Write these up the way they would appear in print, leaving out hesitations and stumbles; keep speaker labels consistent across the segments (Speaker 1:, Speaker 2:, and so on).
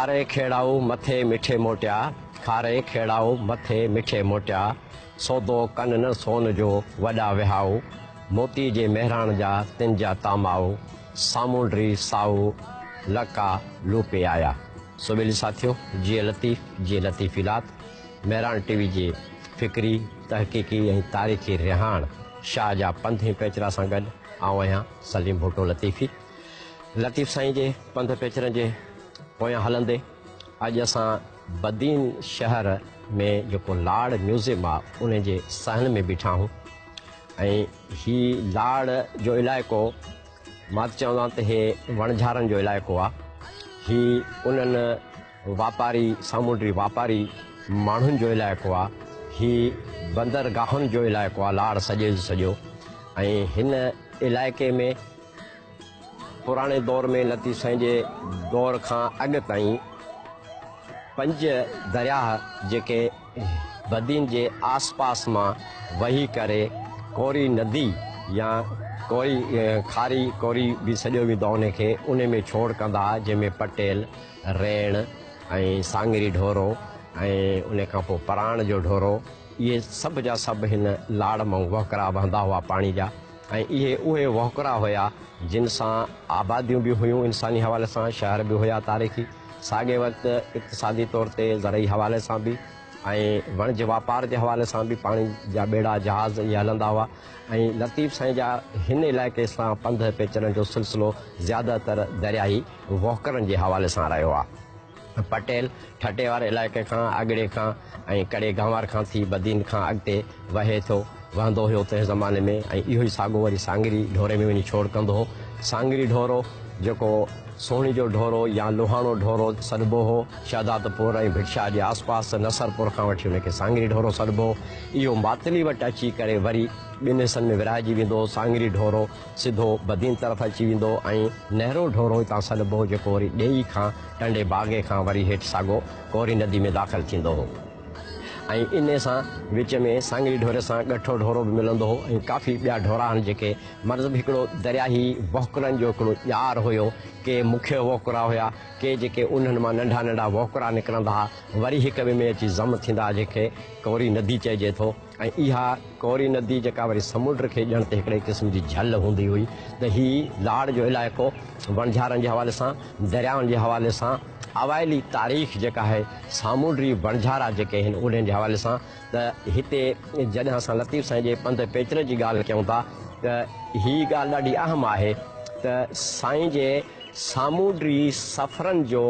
Speaker 1: کاري کيڙائو مٿي مٺي موٽيا، کاري کيڙائو مٿي مٺي موٽيا، سودو ڪن نه سون جو وڏا وهائو، موتي جي مهراڻ جا تن جا تامائو، سامونڊري سائو لڪا لوپي آيا. سوٻيلي ساٿيو، جيئي لطيف، جيئي لطيفي لات، مهراڻ ٽي وي جي فڪري، تحقيقي ۽ تاريخي رهاڻ شاهه جا پنڌ ۽ پيچرا سان گڏ آئون آهيان سليم ڀٽو لطيفي. لطيف سائين جي پنڌ پيچرن جي پويان هلندي اڄ اسان بدين شهر ۾ جيڪو لاڙ ميوزيم آ ان جي صحن ۾ بيٺا آهيون ۽ هي لاڙ جو علائقو مان ته چوندو آهيان ته هي وڻجهارن جو علائقو آ. هي انهن واپاري سامونڊي واپاري ماڻهن جو علائقو آ. هي بندرگاهن جو علائقو آ لاڙ سڄي جو سڄو ۽ هن علائقي ۾ پراڻي دور ۾ لطيف سائين جي دور کان اڳ تائين پنج درياهه جيڪي بدين جي آس پاس مان وهي ڪري ڪوري ندي يا ڪوري کاري ڪوري به سڏيو ويندو آهي ان کي ان ۾ ڇوڙ ڪندا هئا جنهن ۾ پٽيل، ريڻ ۽ سانگري ڍورو ۽ ان کان پوء پراڻ جو ڍورو اهي سڀ جا سڀ هن لاڙ مان وهڪرا وهندا هئا پاڻي جا. ۽ اهي اهي وهڪرا هيا جن سان آباديون به هيون انساني حوالي سان شهر به هيا تاريخي ساڳئي وقت اقتصادي طور تي زرعي حوالي سان به ۽ وڻج واپار جي حوالي سان به پاڻي جا ٻيڙا جهاز اهي هلندا هئا ۽ لطيف سائين جا هن علائقي سان پنڌ پيچرن جو سلسلو زياده تر درياهي وهڪرن جي حوالي سان رهيو آهي. پٽيل، ٺٽي واري علائقي کان، اڳڙي کان ۽ ڪڙي گانوار کان ٿي بدين کان اڳتي وهي ٿو، وهندو هيو تنهن زماني ۾ ۽ اهو ئي ساڳو وري سانگري ڍوري ۾ وڃي ڇوڙ ڪندو هو. سانگري ڍورو، جيڪو سهڻي جو ڍورو يا لوهاڻو ڍورو سڏبو هو، شهدادپور ۽ ڀٽشاهه جي آس پاس نصرپور کان وٺي ان کي سانگري ڍورو سڏبو هو. اهو ماتلي وٽ اچي ڪري وري ٻن حصن ۾ ورهائجي ويندو هو. سانگري ڍورو سڌو بدين طرف اچي ويندو ۽ نهرو ڍورو هتان سڏبو هو جيڪو وري ڏيئي کان ٽنڊي باگي کان وري هيٺ ساڳو ڪوري ندي ۾ داخل ٿيندو هو ۽ انهي سان وچ ۾ سانگري ڍوري سان ڳٺو ڍورو به ملندو هو ۽ ڪافي ٻيا ڍورا آهن جيڪي مطلب هڪڙو درياهي وهڪرن جو هڪڙو ڄار هيو ڪي مکيه وهڪرا هيا ڪي جيڪي انهن مان ننڍا ننڍا وهڪرا نڪرندا ها وري هڪ ٻئي ۾ اچي ضم ٿيندا ها جنهن کي ڪوري ندي چئجي ٿو. ۽ اها ڪوري ندي جيڪا وري سمنڊ کي ڄڻ ته هڪڙي قسم جي جهل هوندي هئي ته هي لاڙ جو علائقو وڻجهارن جي حوالي سان، دريائن جي حوالي سان، اوائلي تاريخ جيڪا آهي سامونڊي وڻجهارا جيڪي آهن انهن جي حوالي سان ته هتي جڏهن اسان لطيف سائين جي پنڌ پيچري جي ڳالهه ڪيون ٿا ته هي ڳالهه ڏاڍي اهم آهي ته سائين جي سامونڊي سفرن جو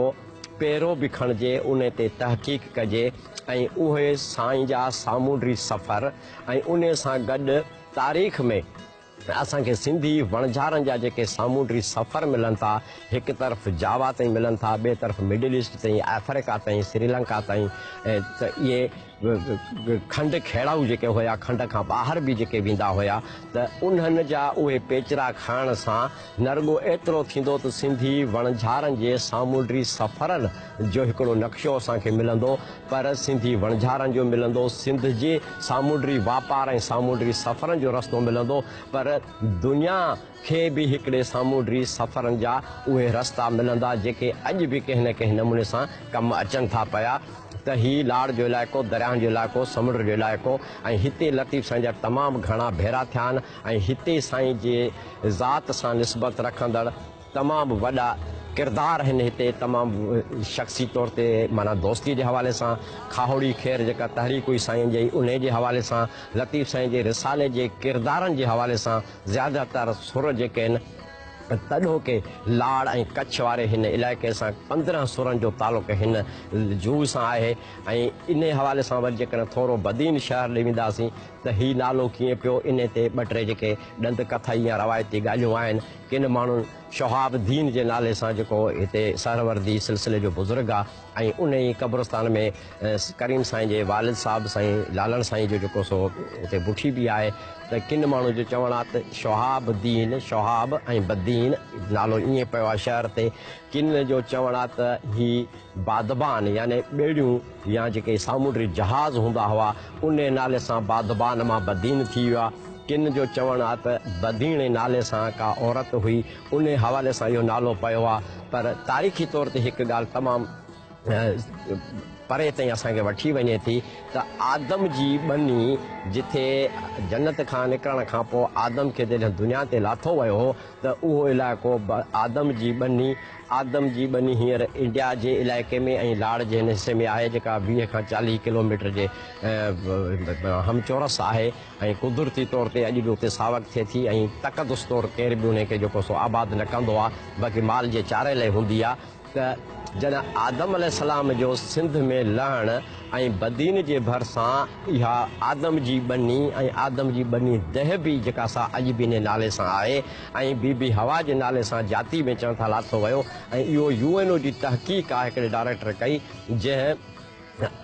Speaker 1: پيرو به کڻجي انهي تي تحقيق ڪجي ۽ اهي سائين جا سامونڊي سفر ۽ انهي سان گڏ تاريخ ۾ اسان کي سنڌي وڻجارن جا جيڪي سامونڊي سفر ملن ٿا هڪ طرف جاوا تائين ملن ٿا ٻئي طرف مڊل ايسٽ تائين آفريڪا تائين سريلنڪا تائين ته اهي کنڊ کيڙائو جيڪي هيا کنڊ کان ٻاهر به جيڪي ويندا هيا ته انهن جا اهي پيچرا کڻڻ سان نه رڳو ايترو ٿيندو ته سنڌي وڻجارن جي سامونڊي سفرن جو هڪڙو نقشو اسان کي ملندو پر سنڌي وڻجارن جو ملندو، سنڌ جي سامونڊي واپار ۽ سامونڊي سفرن جو رستو ملندو پر دنيا کي به هڪڙي سامونڊي سفرن جا اهي رستا ملندا جيڪي اڄ به ڪنهن نه ڪنهن نموني سان ڪم اچن ٿا پيا ته هي لاڙ جو علائقو، درياهن جو علائقو، سمنڊ جو علائقو ۽ هتي لطيف سائين جا تمام گهڻا ڀيرا ٿيا آهن ۽ هتي سائين جي ذات سان نسبت رکندڙ تمام وڏا ڪردار آهن هتي تمام شخصي طور تي معنيٰ دوستي جي حوالي سان کاهوڙي خير جيڪا تحريڪ هئي سائين جي انهي جي حوالي سان لطيف سائين جي رسالي جي ڪردارن جي حوالي سان زياده تر سر جيڪي آهن تڏهوڪي لاڙ ۽ ڪڇ واري هن علائقي سان 15 سرن جو تعلق هن جوء سان آهي ۽ انهي حوالي سان وري جيڪڏهن ٿورو بدين شهر ڏي وينداسين ته هي نالو ڪيئن پيو انهي تي ٻه ٽي جيڪي ڏند ڪٿائي يا روايتي ڳالهيون آهن ڪن ماڻهن شهاب الدين جي نالي سان جيڪو هتي سهروردي سلسلي جو بزرگ آ ۽ ان ئي قبرستان ۾ ڪريم سائين جي والد صاحب سائين لالڻ سائين جو جيڪو سو اتي بٺي به آهي ته ڪن ماڻهن جو چوڻ آهي ته شهاب الدين، شهاب ۽ بدين نالو ائين پيو آهي شهر تي، ڪن جو چوڻ آهي ته هي بادبان يعني ٻيڙيون يا جيڪي سامونڊي جهاز هوندا هئا انهي نالي سان بادبان مان بدين ٿي ويو آهي، ڪن جو چوڻ آهي ته بديڻي نالي سان ڪا عورت هئي انهي حوالي سان اهو نالو پيو آهي پر تاريخي طور تي هڪ ڳالهه تمام پري تائين اسان کي وٺي وڃي ٿي ته آدم جي ٻني جتي جنت کان نڪرڻ کان پوء آدم کي جڏهن دنيا تي لاٿو ويو هو ته اهو علائقو آدم جي ٻني آدم جي ٻني هينئر انڊيا جي علائقي ۾ ۽ لاڙ جي هن حصي ۾ آهي جيڪا 20 کان 40 ڪلوميٽر جي هم چورس آهي ۽ قدرتي طور تي اڄ به اتي ساوڪ ٿئي ٿي ۽ تقدس طور ڪير به انهي کي جيڪو سو آباد نه ڪندو آهي باقي مال جي چاري لئي هوندي آهي ته جڏهن آدم عليه السلام جو سنڌ ۾ لهڻ ۽ بدين جي ڀرسان اها آدم جي ٻني ۽ آدم جي ٻني دهه به جيڪا سا اڄ به انهي نالي سان آهي ۽ بي بي حوا جي نالي سان جاتي ۾ چون ٿا لاٿو ويو ۽ اهو يو اين او جي تحقيق آهي هڪڙي ڊائريڪٽر ڪئي جنهن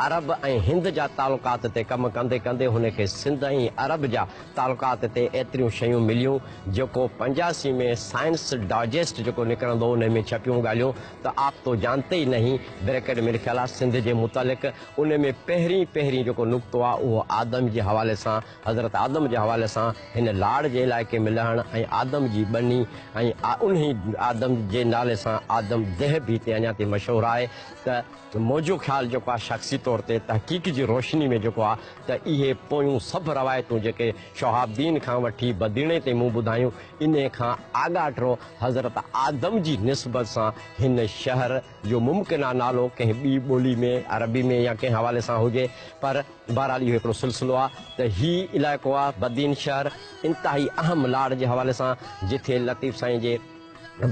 Speaker 1: عرب ۽ هند جا تعلقات تي ڪم ڪندي ڪندي هن کي سنڌ ۽ عرب جا تعلقات تي ايتريون شيون مليون جيڪو 85 ۾ سائنس ڊائجسٽ جيڪو نڪرندو انهي ۾ ڇپيون ڳالهيون ته آپ تو جانتي ئي نهين بريڪيٽ ۾ لکيل آ سنڌ جي متعلق انهي ۾ پهرين پهرين جيڪو نقطو آ اهو آدم جي حوالي سان حضرت آدم جي حوالي سان هن لاڙ جي علائقي ۾ لهڻ ۽ آدم جي ٻني ۽ انهي آدم جي نالي سان آدم دهه به هتي اڃا تائين مشهور آهي ته منهنجو خيال جيڪو آهي شخصي طور تي تحقيق جي روشني ۾ جيڪو آهي ته اهي پويون سڀ روايتون جيڪي شهاب الدين کان وٺي بديڻي تائين مون ٻڌايون انهي کان آڳاٽو حضرت آدم جي نسبت سان هن شهر جو ممڪنه نالو ڪنهن ٻي ٻولي ۾ عربي ۾ يا ڪنهن حوالي سان هجي پر بهرحال اهو هڪڙو سلسلو آهي ته هي علائقو آهي بدين شهر انتهائي اهم لاڙ جي حوالي سان جٿي لطيف سائين جي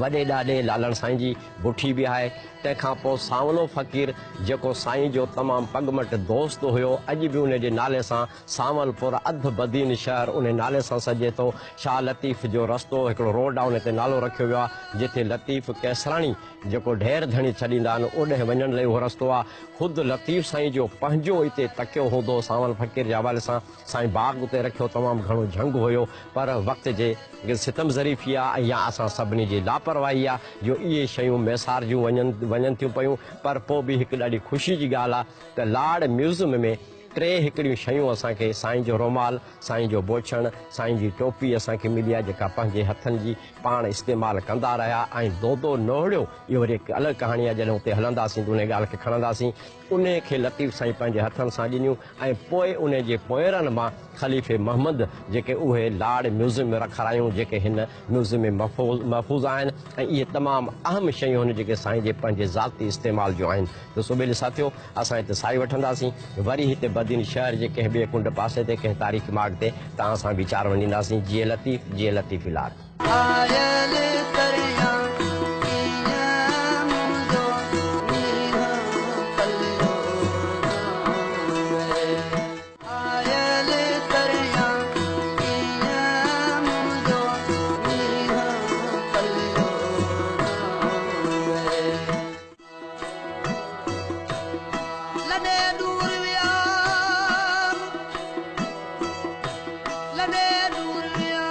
Speaker 1: وڏي ڏاڏي لالڻ سائين جي بٺي به آهي. تنهن کان پوء سانولو فقير جيڪو سائين جو تمام پڳمٽ دوست هيو، اڄ به ان جي نالي سان سانول پور اڌ بدين شهر ان نالي سان سڏجي ٿو. شاهه لطيف جو رستو هڪڙو روڊ آهي ان تي نالو رکيو ويو آهي جتي لطيف قيصراڻي جيڪو ڍير ڌڻي ڇڏيندا آهن اوڏهن وڃڻ لئي اهو رستو آهي. خود لطيف سائين جو پنهنجو اتي تڪيو هوندو هو سانول فقير جي حوالي سان. سائين باغ اتي رکيو تمام گهڻو جهنگ هيو پر وقت جي ستم ظريفي آ ۽ يا اسان سڀني جي لاپرواهي آ جو اهي شيون ميسارجيون وڃن وڃن ٿيون پيون پر پوء به هڪ ڏاڍي خوشي جي ڳالهه آ ته لاڙ ميوزم ۾ ٽي هڪڙيون شيون اسان کي سائين جو رومال، سائين جو بوڇڻ، سائين جي ٽوپي اسان کي ملي آ جيڪا پنهنجي هٿن جي پاڻ استعمال ڪندا رهيا ۽ دودو نوهڙيو اهو وري هڪ الڳ ڪهاڻي آ جڏهن اتي هلنداسين ته انهي ڳالهه کي کڻنداسين انهي کي لطيف سائين پنهنجي هٿن سان ڏنيون ۽ پوء انهي جي پوئيرن مان خليفي محمد جيڪي اهي لاڙ ميوزيم ۾ رکرايون جيڪي هن ميوزيم ۾ محفوظ آهن ۽ اهي تمام اهم شيون هن جيڪي سائين جي پنهنجي ذاتي استعمال جون آهن ته سوڀيلي ساٿيو اسان هتي ساهي وٺنداسين وري هتي بدين شهر جي ڪنهن ٻئي ڪنڊ پاسي تي ڪنهن تاريخي ماڳ تي توهان سان ويچار ونڊينداسين جيئي لطيف جيئي لطيفي لاڙ.
Speaker 2: آيل تريان ڪيئن منهنجو نينهن پليو نه آيل تريان ڪيئن منهنجو نينهن پليو نه. لڏي ڏور ويا لڏي ڏور ويا.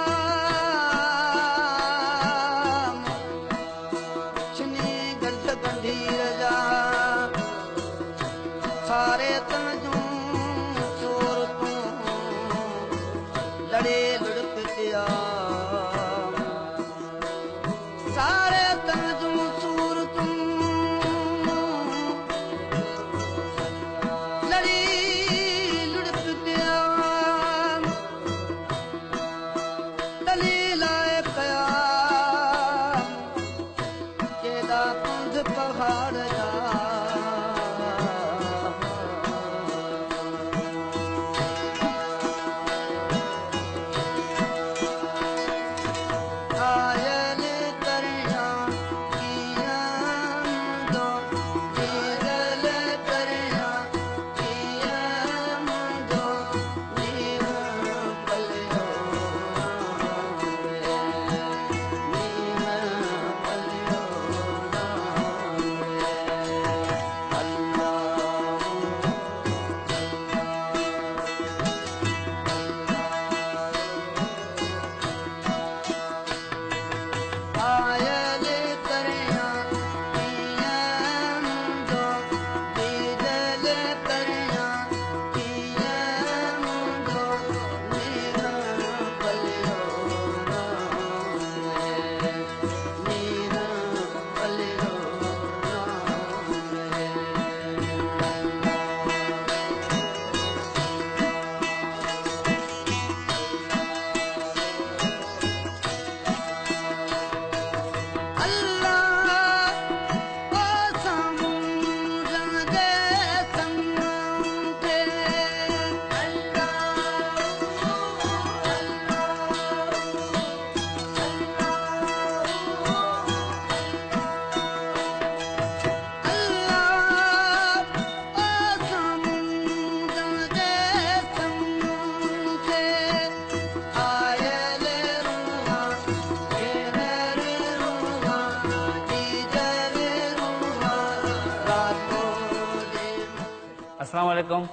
Speaker 3: السلام عليڪم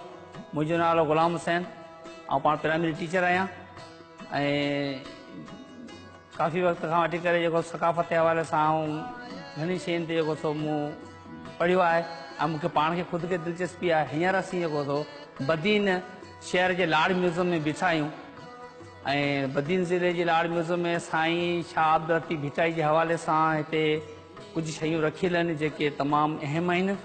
Speaker 3: منهنجو نالو غلام حسين آئون پاڻ پرائمري ٽيچر آهيان ۽ ڪافي وقت کان وٺي ڪري جيڪو ثقافت جي حوالي سان آئون گهڻي شين تي جيڪو سو مون پڙهيو آهي ۽ مون کي پاڻ کي خود کي دلچسپي آهي. هينئر اسين جيڪو سو بدين شهر جي لاڙ ميوزم ۾ بيٺا آهيون ۽ بدين ضلعي جي لاڙ ميوزم ۾ سائين شاهه عبداللطيف ڀٽائي جي حوالي سان هتي ڪجهه شيون رکيل آهن جيڪي تمام اهم آهن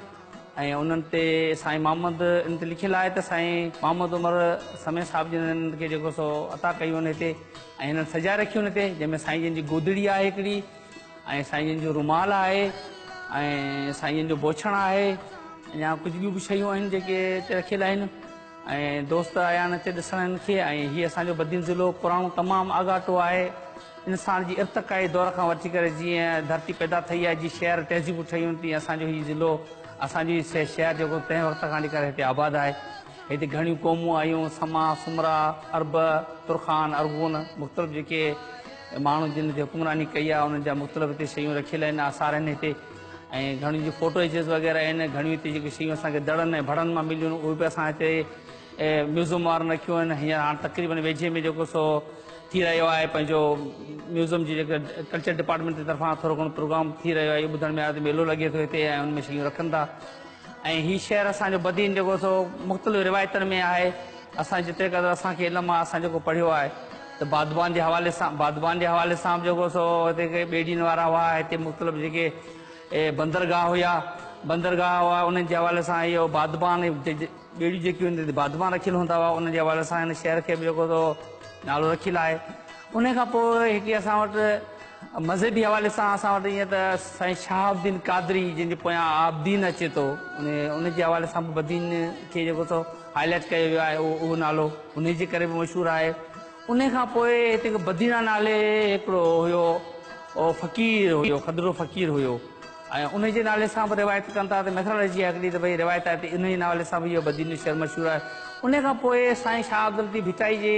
Speaker 3: ۽ انهن تي سائين محمد ان تي لکيل آهي ته سائين محمد عمر سمي صاحب جن انهن کي جيڪو سو عطا ڪيون آهن هتي ۽ هنن سجائي رکيون آهن هتي جنهن ۾ سائين جن جي گودڙي آهي هڪڙي ۽ سائين جن جو رومال آهي ۽ سائين جن جو بوڇڻ آهي اڃا ڪجهه ٻيون به شيون آهن جيڪي هتي رکيل آهن ۽ دوست آيا آهن هتي ڏسڻ هن کي ۽ هي اسان جو بدين ضلعو پراڻو تمام آڳاٽو آهي انسان جي ارتقائي دور کان وٺي ڪري جيئن ڌرتي پيدا ٿئي آهي جيئن شهر تهذيبون ٺهيون آهن تيئن اسان جو هي ضلعو اسان جو هي شهر جيڪو تنهن وقت کان وٺي ڪري هتي آباد آهي هتي گهڻيون قومون آيون سما سمرا عرب ترخان ارغون مختلف جيڪي ماڻهو جن هتي حڪمراني ڪئي آهي انهن جا مختلف هتي شيون رکيل آهن آثار آهن هتي ۽ گهڻيون جي فوٽو ايجز وغيره آهن گهڻيون هتي جيڪي شيون اسان کي دڙن ۽ ڀڙن مان مليون اهي به اسان هتي ميوزم وارن رکيون آهن هينئر هاڻ تقريبن ويجهي ۾ جيڪو سو ٿي رهيو آهي پنهنجو ميوزم جي جيڪا ڪلچر ڊپارٽمينٽ جي طرفان ٿورو گهڻو پروگرام ٿي رهيو آهي اهو ٻڌڻ ۾ آيو ته ميلو لڳي ٿو هتي ۽ ان ۾ شيون رکن ٿا ۽ هي شهر اسان جو بدين جيڪو سو مختلف روايتن ۾ آهي اسان جيتري قدر اسان کي علم آهي اسان جيڪو پڙهيو آهي ته بادبان جي حوالي سان بادبان جي حوالي سان به جيڪو سو هتي ڪي ٻيڙين وارا هئا هتي مختلف جيڪي بندرگاهه هيا بندرگاهه هئا انهن جي حوالي سان اهو بادبان ٻيڙيون جيڪي هن تي بادبان رکيل هوندا هئا ان جي حوالي سان هن شهر کي به جيڪو سو نالو رکيل آهي ان کان پوء هڪ اسان وٽ مذهبي حوالي سان اسان وٽ ائين ته سائين شهاب الدين قادري جنهن جي پويان عابدين اچي ٿو ان ان جي حوالي سان به بدين کي جيڪو سو هائلائٽ ڪيو ويو آهي اهو نالو ان جي ڪري به مشهور آهي ان کان پوء هتي هڪ بدينا نالي هڪڙو هيو فقير هيو کدڙو فقير هيو ۽ انهي جي نالي سان به روايت ڪن ٿا ته ميٿالاجي آهي هڪڙي ته ڀئي روايت آهي ته انهي نالي سان به اهو بدين جو شهر مشهور آهي. انهي کان پوء سائين شاهه عبداللطيف ڀٽائي جي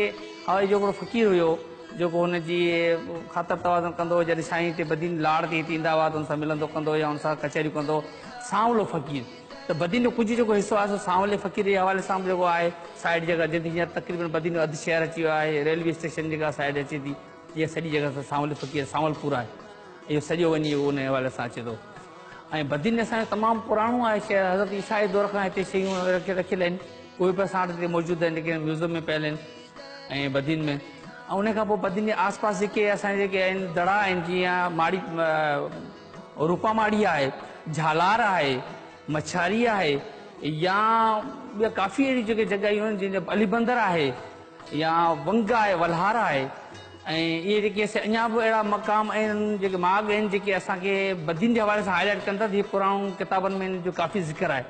Speaker 3: حوالي جو هڪڙو فقير هيو جيڪو هن جي خاطر توازن ڪندو هو جڏهن سائين هتي بدين لاڙ تي هتي ايندا هئا ته ان سان ملندو ڪندو هو يا ان سان ڪچهريون ڪندو هو سانولو فقير ته بدين جو ڪجهه جيڪو حصو آهي سو سانولي فقير جي حوالي سان به جيڪو آهي سائيڊ جيڪا جتي هينئر تقريبن بدين جو اڌ شهر اچي ويو آهي ريلوي اسٽيشن جيڪا سائيڊ اچي ٿي اها سڄي جڳهه سانولي فقير سانولپور آهي. اهو سڄو وڃي ان حوالي سان اچي ٿو ۽ بدين اسان جو تمام پراڻو آهي شهر حضرت عيسيٰ جي دور کان هتي شيون رکيل آهن اهي به اسان وٽ هتي موجود آهن جيڪي ميوزم ۾ پيل آهن ۽ بدين ۾ ۽ ان کان پوء بدين جي آس پاس جيڪي اسان جي جيڪي آهن دڙا آهن جيئن ماڙي روپا ماڙي آهي جهالار آهي مڇاري آهي يا ٻيا ڪافي اهڙيون جيڪي جڳهيون آهن جن جو علي بندر آهي يا ونگ آهي ولهار آهي ۽ اهي جيڪي اسين اڃا به اهڙا مقام آهن جيڪي ماڳ آهن جيڪي اسان کي بدين جي حوالي سان هائي لائيٽ ڪن ٿا ته هي پراڻو ڪتابن ۾ ان جو ڪافي ذڪر آهي.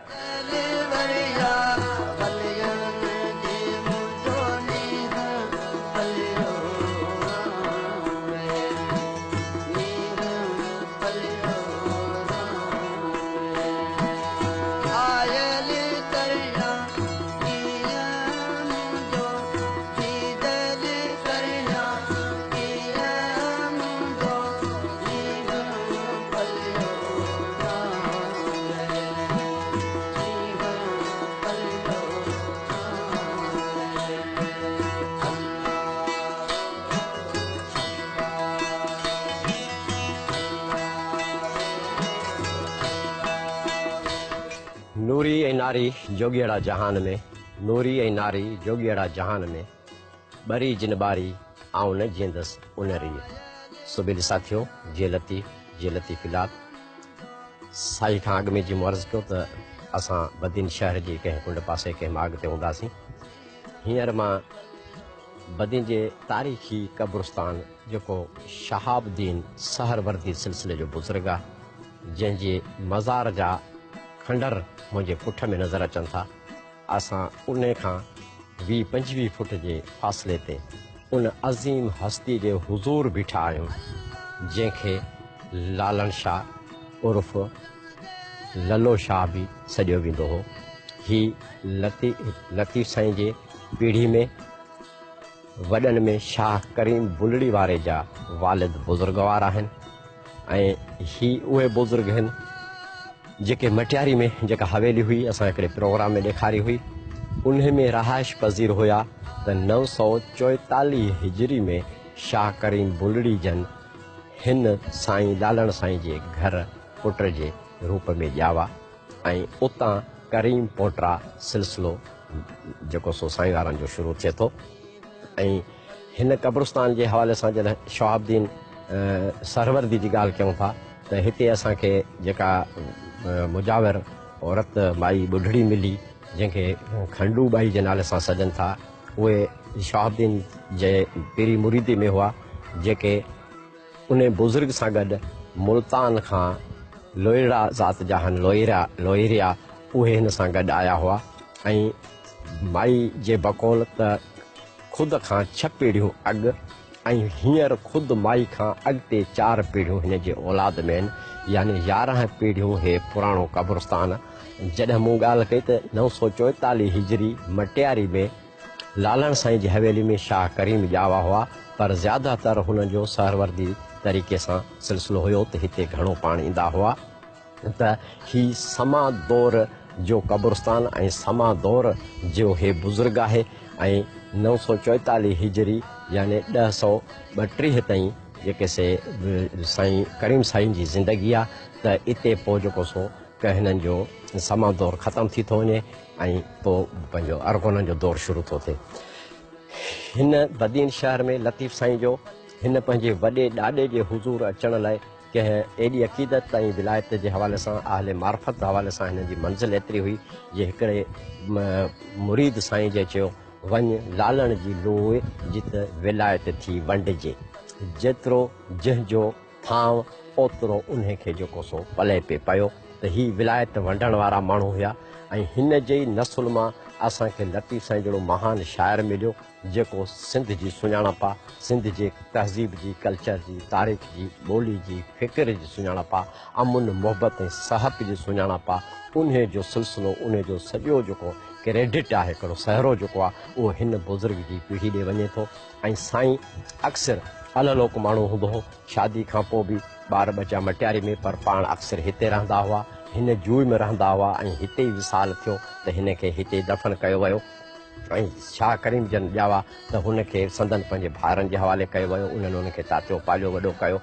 Speaker 1: نوري ۽ ناري جوڳيئڙا جهان ۾، نوري ۽ ناري جوڳيئڙا جهان ۾، ٻري جن ٻاري، آئون نه جيئندس ان ريء. سبيل ساٿيو، جيئي لطيف، جيئي لطيفي لات. سائين کان اڳ ۾ جي مون عرض ڪيو ته اسان بدين شهر جي ڪنهن ڪنڊ پاسي ڪنهن ماڳ تي هونداسين. هينئر مان بدين جي تاريخي قبرستان جيڪو شهاب الدين سهروردي سلسلي جو بزرگ آهي، جنهن جي مزار جا کنڊر منهنجي پٺ ۾ نظر اچن ٿا، اسان انهي کان 20 25 فوٽ جي فاصلي تي ان عظيم هستي جي حضور بيٺا آهيون، جنهن کي لالڻ شاهه عرف للو شاهه به سڏيو ويندو هو. هي لطيف سائين جي پيڙهي ۾ وڏن ۾ شاهه ڪريم بلڙي واري جا والد بزرگوار آهن ۽ هي اهي بزرگ هن. جيڪي مٽياري ۾ جيڪا حويلي هئي اسان هڪڙي پروگرام ۾ ڏيکاري هئي انهي ۾ رهائش پذير هيا ته 944 هجري ۾ شاهه ڪريم بلڙي جن هن سائين لالڻ سائين جي گهر پٽ جي روپ ۾ ڄاوا ۽ اتان ڪريم پوٽرا سلسلو جيڪو سو سائين وارن جو شروع ٿئي ٿو ۽ هن قبرستان جي حوالي سان جڏهن شهاب الدين سهروردي جي ڳالهه ڪيون ٿا ته هتي اسان کي جيڪا مجاور عورت مائي ٻڍڙي ملي جنهن کي کنڊو ٻائي جي نالي سان سڏن ٿا اهي شهاب الدين جي پيري مريدي ۾ هئا جيڪي انهي بزرگ سان گڏ ملتان کان لوئيڙا ذات جا هن لوئيرا لوئيريا اهي هن سان گڏ آيا هئا ۽ مائي جي بقول ته خود کان ڇهه پيڙهيون اڳ ۽ هينئر خود مائي کان اڳتي چار پيڙهيون هن جي اولاد ۾ آهن يعني 11 پيڙهيون هي پراڻو قبرستان جڏهن مون ڳالهه ڪئي ته 944 هجري مٽياري ۾ لالڻ سائين جي حويلي ۾ شاهه ڪريم ڄاوا هئا پر زياده تر هنن جو سهروردي طريقي سان سلسلو هيو ته هتي گهڻو پاڻ ايندا هئا ته هي سما دور جو قبرستان ۽ سما دور جو هي بزرگ آهي ۽ 944 هجري يعني 1032 تائين جيڪي سي سائين ڪريم سائين جي زندگي آ ته اتي پوء جيڪو سو هنن جو سما دور ختم ٿي ٿو وڃي ۽ پوء پنهنجو ارغونن جو دور شروع ٿو ٿئي. هن بدين شهر ۾ لطيف سائين جو هن پنهنجي وڏي ڏاڏي جي حضور اچڻ لاء ڪنهن ايڏي عقيدت ۽ ولايت جي حوالي سان اهل معرفت حوالي سان هن جي منزل ايتري هئي جي هڪڙي مريد سائين جي چيو وڃ لالڻ جي لوء جت ولايت ٿي ونڊجي جيترو جنهن جو ٿانء اوترو انهي کي جيڪو سو پلئه پئي پيو ته هي ولايت ونڊڻ وارا ماڻهو هيا ۽ هن جي ئي نسل مان اسان کي لطيف سائين جهڙو مهان شاعر مليو جيڪو سنڌ جي سڃاڻپ آ، سنڌ جي تهذيب جي، ڪلچر جي، تاريخ جي، ٻولي جي، فڪر جي سڃاڻپ آ، امن، محبت ۽ سهپ جي سڃاڻپ آ، انهي جو سلسلو، انهي جو سڄو جيڪو ڪريڊٽ آهي، هڪڙو سهرو جيڪو آ، اهو هن بزرگ جي پيڙهي ڏي وڃي ٿو. ۽ سائين اڪثر الهلوڪ ماڻهو هوندو هو. شادي کان پوء به ٻار ٻچا مٽياري ۾ پر پاڻ اڪثر هتي رهندا هئا. هن جوء ۾ رهندا هئا ۽ هتي ئي وصال ٿيو ته هن کي هتي ئي دفن ڪيو ويو ۽ شاهه ڪريم جن ڄاوا ته هن کي سندن پنهنجي ڀائرن جي حوالي ڪيو ويو. انهن هن کي تاتيو پاليو وڏو ڪيو.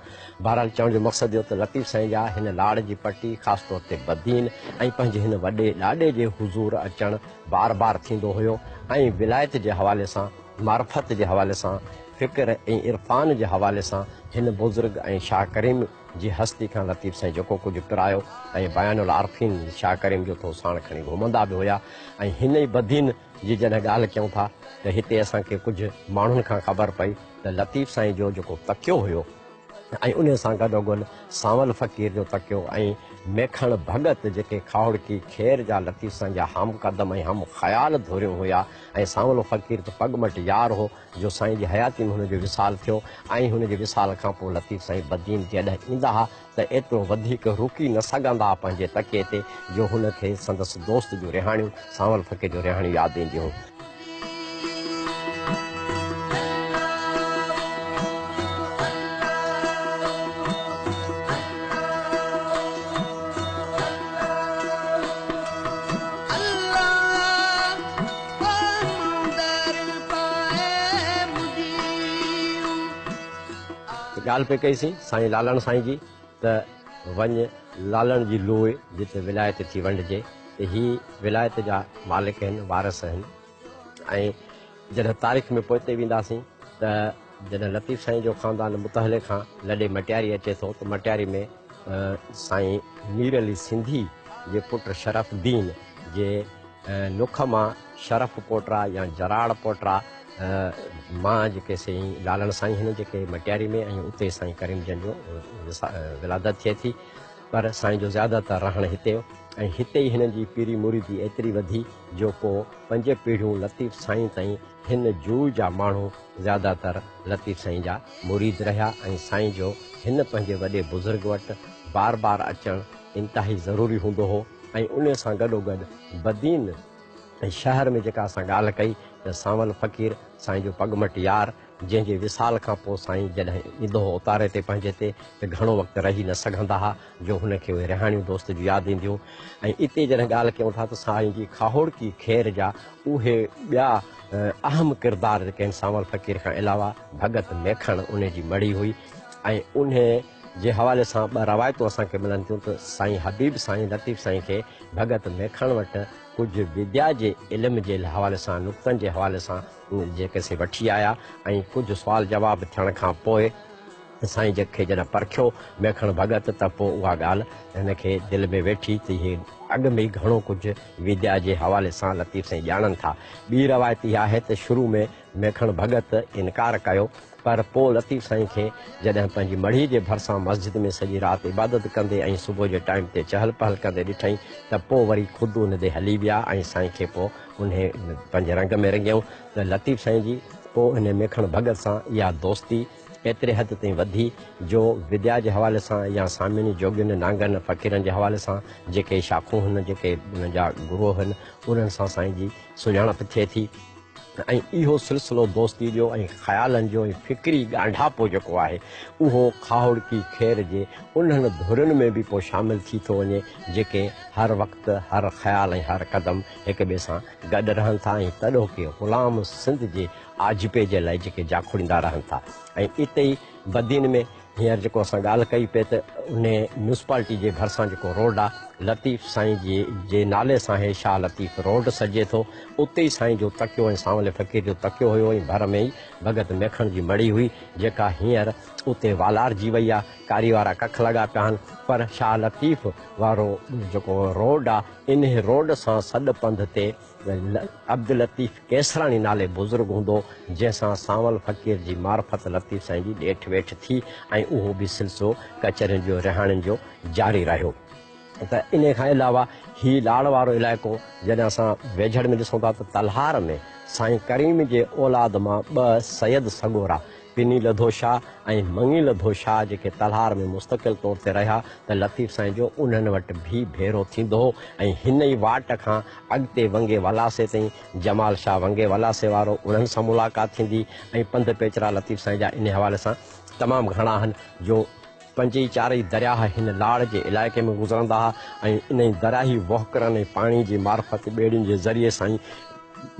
Speaker 1: بهرحال چوڻ جو مقصد اهو ته لطيف سائين جا هن لاڙ جي پٽي خاص طور تي بدين ۽ پنهنجي هن وڏي ڏاڏي جي حضور اچڻ بار بار ٿيندو هيو ۽ ولايت جي حوالي سان معرفت جي حوالي سان، فڪر ۽ عرفان جي حوالي سان هن بزرگ ۽ شاهه ڪريم جي هستي کان لطيف سائين جيڪو ڪجهه پرايو ۽ بيان العارفين شاهه ڪريم جو ٿو ساڻ کڻي گهمندا به هيا ۽ هن ئي بدين جي جڏهن ڳالهه ڪيون ٿا ته هتي اسان کي ڪجهه ماڻهن کان خبر پئي ته لطيف سائين جو جيڪو تڪيو هيو ۽ انهي سان گڏوگڏ سانول فقير جو تڪيو ۽ ميکڻ ڀڳت جيڪي کاهوڙڪي کير جا لطيف سائين جا هم قدم ۽ هم خيال ڌريون هيا ۽ سانول فقير ته پڳ مٽ يار هو جو سائين جي حياتي ۾ هن جو وصال ٿيو ۽ هن جي وصال کان پوء لطيف سائين بدين جڏهن ايندا ها ته ايترو وڌيڪ رڪي نه سگهندا ها پنهنجي تڪيي تي جو هن کي سندس دوست جون رهاڻيون سانول فقير جون رهاڻيون ياد اينديون هيون. ڳالهه پئي ڪئي سين سائين لالڻ سائين جي ته وڃ لالڻ جي لوء جت ولايت ٿي ونڊجي ته هي ولايت جا مالڪ آهن، وارث آهن ۽ جڏهن تاريخ ۾ پوئتي وينداسين ته جڏهن لطيف سائين جو خاندان متحلي کان لڏي مٽياري اچي ٿو ته مٽياري ۾ سائين مير علي سنڌي جي پٽ شرف الدين جي نک مان شرف پوٽرا يا جراڙ پوٽرا مان جيڪي سائين لالڻ سائين هن جيڪي مٽياري ۾ ۽ اتي سائين ڪريم جن جو ولادت ٿئي ٿي پر سائين جو زياده تر رهڻ هتي هو ۽ هتي ئي هنن جي پيري مريدي ايتري وڌي جو پوء پنج پيڙهيون لطيف سائين تائين هن جوء جا ماڻهو زياده تر لطيف سائين جا مريد رهيا ۽ سائين جو هن پنهنجي وڏي بزرگ وٽ بار بار اچڻ انتهائي ضروري هوندو هو ۽ انهي سان گڏوگڏ بدين شهر ۾ جيڪا اسان ڳالهه ڪئي ته سانول فقير سائين جو پڳ مٽ يار جنهن جي وصال کان پوء سائين جڏهن ايندو هو اوتاري تي پنهنجي تي ته گهڻو وقت رهي نه سگهندا ها جو هن کي اهي رهاڻيون دوست جون ياد اينديون ۽ اتي جڏهن ڳالهه ڪيون ٿا ته سائين جي کاهوڙڪي خير جا اهي ٻيا اهم ڪردار جيڪي آهن سانول فقير کان علاوه ڀڳت ميکڻ انهي جي مڙهي هئي ۽ انهي جي حوالي سان ٻه روايتون اسان کي ملن ٿيون ته سائين حبيب سائين لطيف سائين کي ڀڳت ميکڻ وٽ ڪجهه وديا جي علم جي حوالي سان نقطن جي حوالي سان جيڪي سي وٺي آيا ۽ ڪجهه سوال جواب ٿيڻ کان پوء سائين جي کي جڏهن پرکيو ميکڻ ڀڳت ته پوء اها ڳالهه هن کي دل ۾ ويٺي ته هي اڳ ۾ ئي گهڻو ڪجهه وديا جي حوالي سان لطيف سائين ڄاڻن ٿا. ٻي روايت اها آهي ته شروع ۾ ميکڻ ڀڳت انڪار ڪيو پر پوء لطيف سائين کي جڏهن پنهنجي مڙهي جي ڀرسان مسجد ۾ سڄي رات عبادت ڪندي ۽ صبح جي ٽائيم تي چهل پهل ڪندي ڏٺائين ته پوء وري خود ان ڏي هلي ويا ۽ سائين کي پوء انهي پنهنجي رنگ ۾ رنگيائون ته لطيف سائين جي پوء انهي ميکڻ ڀڳت سان اها دوستي ايتري حد تائين وڌي جو وديا جي حوالي سان يا سامين جوڳين نانگن فقيرن جي حوالي سان جيڪي شاخون هن جيڪي انهن جا گروهه هن انهن سان سائين جي سڃاڻپ ٿئي ٿي ۽ اهو سلسلو دوستي جو ۽ خيالن جو ۽ فڪري ڳانڍاپو جيڪو آهي اهو کاهوڙڪي خير جي انهن ڌرين ۾ به پوء شامل ٿي ٿو وڃي جيڪي هر وقت هر خيال ۽ هر قدم هڪ ٻئي سان گڏ رهن ٿا ۽ تڏهوڪي غلام سنڌ جي آجپي جي لاء جيڪي جاکوڙيندا رهن ٿا ۽ اتي ئي بدين ۾ هينئر جيڪو اسان ڳالهه ڪئي پئي ته انهي ميونسپالٽي جي ڀرسان جيڪو روڊ آ لطيف سائين جي جي نالي سان هي شاهه لطيف روڊ سڏجي ٿو اتي ئي سائين جو تڪيو ۽ سانولي فقير جو تڪيو هيو ۽ ڀر ۾ ئي ڀڳت ميکڻ جي مڙهي هئي جيڪا هينئر اتي والارجي وئي آ ڪاري وارا ڪک لڳا پيا آهن پر شاهه لطيف وارو جيڪو روڊ آ انهي روڊ سان سڏ پنڌ تي عبداللطيف قيصراڻي نالي بزرگ هوندو، جنهن سان سانول فقير جي معرفت لطيف سائين جي ڏيٺ ويٺ ٿي ۽ اهو به سلسلو ڪچهرين جو رهاڻين جو جاري رهيو ته انهي کان علاوه هي لاڙ وارو علائقو جڏهن اسان ويجهڙ ۾ ڏسون ٿا ته تلهار ۾ سائين ڪريم جي اولاد مان ٻه سيد سڳورا پني لڌو شاهه ۽ مڱي لڌو شاهه جيڪي تلهار ۾ مستقل طور تي رهيا ته لطيف سائين جو انهن وٽ به ڀيرو ٿيندو هو ۽ هن ئي واٽ کان اڳتي ونگي ولاسي تائين جمال شاهه ونگي ولاسي وارو انهن سان ملاقات ٿيندي ۽ پنڌ پيچرا لطيف سائين جا انهي حوالي سان تمام گهڻا آهن جو پنج ئي چار ئي درياهه هن لاڙ جي علائقي ۾ گذرندا ها ۽ انهي درياهي وهڪرن ۽ پاڻي جي معرفت ٻيڙين جي ذريعي سائين